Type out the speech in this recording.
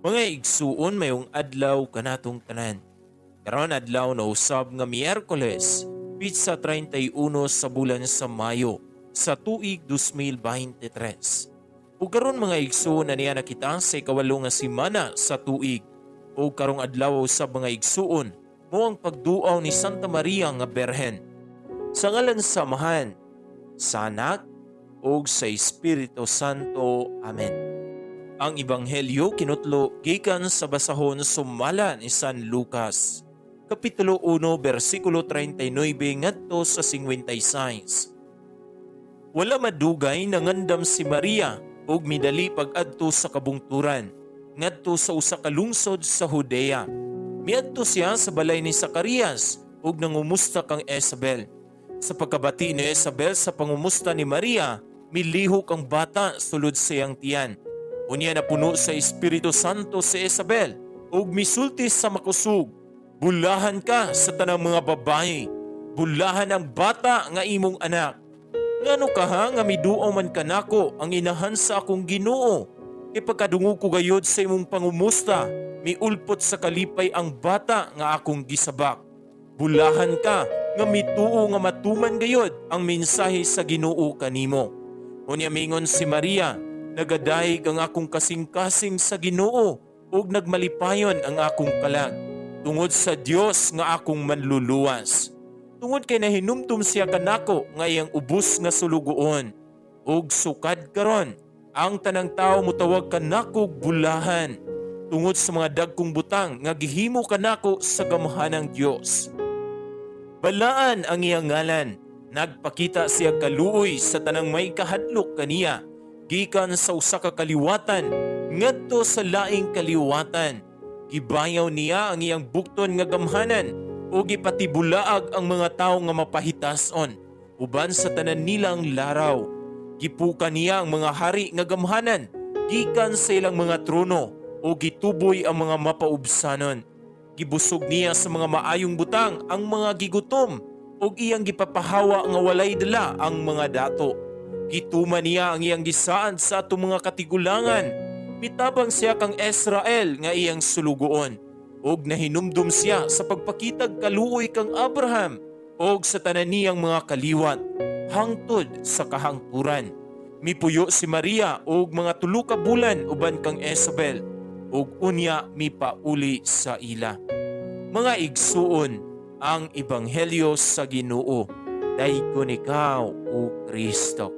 Mga igsuon, mayong adlaw kanatong tanan. Karon adlaw na usab nga Miyerkules, pitsa 31 sa bulan sa Mayo sa tuig 2023. Ug karon, mga igsuon, na niya nakita sa ikawalo nga semana sa tuig. Ug karong adlaw usab, mga igsuon, mo ang pagduaw ni Santa Maria nga Berhen. Sa ngalan sa Amahan, sa Anak, ug sa Espiritu Santo. Amen. Ang Ebanghelyo kinutlo gikan sa basahon sumala ni San Lucas, Kapitulo 1, bersikulo 39 ngadto sa 56. Wala madugay, nangandam si Maria ug midali pag-adto sa kabungturan ngadto sa usa ka lungsod sa Judea. Miadto siya sa balay ni Zacarias ug nangumusta kang Isabel. Sa pagkabati ni Isabel sa pangumusta ni Maria, milihok ang bata sulod sa iyang tiyan. Unya napuno sa Espiritu Santo si Isabel ug misulti sa makusog, "Bulahan ka sa tanang mga babae. Bulahan ang bata nga imong anak. Ngano kaha nga miduaw man kanako ang inahan sa akong Ginoo? Kay pagkadungog ko gayod sa imong pangumusta, miulpot sa kalipay ang bata nga akong gisabak. Bulahan ka nga mituo nga matuman gayod ang mensahe sa Ginoo kanimo." Unya mingon si Maria, "Nagadayeg ang akong kasing-kasing sa Ginoo ug nagmalipayon ang akong kalag tungod sa Dios nga akong manluluwas. Tungod kay nahinumdum siya kanako nga iyang ubos nga sulugoon. Ug sukad karon, ang tanang tawo mutawag kanako bulahan tungod sa mga dagkong butang nga gihimo kanako sa gamhanang Dios. Balaan ang iyang ngalan. Nagpakita siya kaluoy sa tanang may kahadlok kaniya gikan sa usa ka kaliwatan ngadto sa laing kaliwatan. Gibayaw niya ang iyang bukton nga gamhanan ug gipatibulaag ang mga tawo nga mapahitason uban sa tanan nilang laraw. Gipuka niya ang mga hari nga gamhanan gikan sa ilang mga trono ug gituboy ang mga mapaubsanon. Gibusog niya sa mga maayong butang ang mga gigutom ug iyang gipapahawa nga walay dala ang mga dato. Gituman niya ang iyang gisaad sa atong mga katigulangan. Mitabang siya kang Israel nga iyang sulugoon. Ug nahinumdum siya sa pagpakitag kaluoy kang Abraham ug sa tanan niyang mga kaliwat hangtod sa kahangturan." Mipuyo si Maria og mga 3 ka bulan uban kang Isabel ug unya mipauli sa ila. Mga igsuon, ang ebanghelyo sa Ginoo. Daygon ikaw, o Kristo.